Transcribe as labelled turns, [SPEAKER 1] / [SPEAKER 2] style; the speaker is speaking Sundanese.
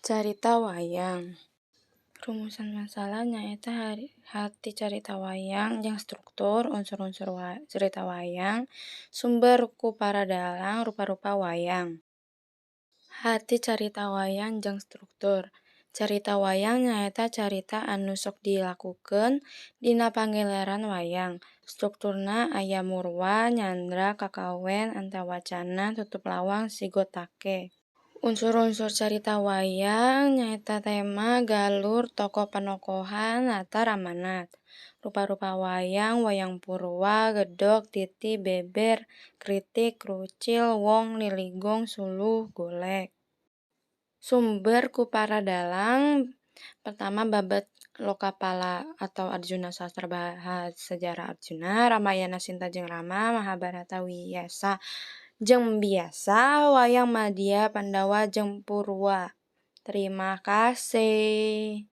[SPEAKER 1] Carita wayang. Rumusan masalah nyaeta hati carita wayang jeung struktur, unsur-unsur carita wayang, sumber ku para dalang, rupa-rupa wayang. Hati carita wayang jeung struktur. Carita wayang nyaeta carita anu sok dilakukeun dina panggelaran wayang. Strukturna aya murwa, nyandra, kakawen, antawacana, tutup lawang, sigotake. Unsur-unsur carita wayang nyaeta tema, galur, tokoh panokohan, latar, amanat. Rupa-rupa wayang, wayang purwa, gedhog, titi, beber, kritik, krucil, wong, liligong, suluh, golek. Sumber ku para dalang, pertama babad Lokapala atau Arjuna Sastra sejarah Arjuna, Ramayana Sinta jeung Rama, Mahabharata Wiyasa jeung Byasa, Wayang Madya Pandawa jeung Purwa. Terima kasih.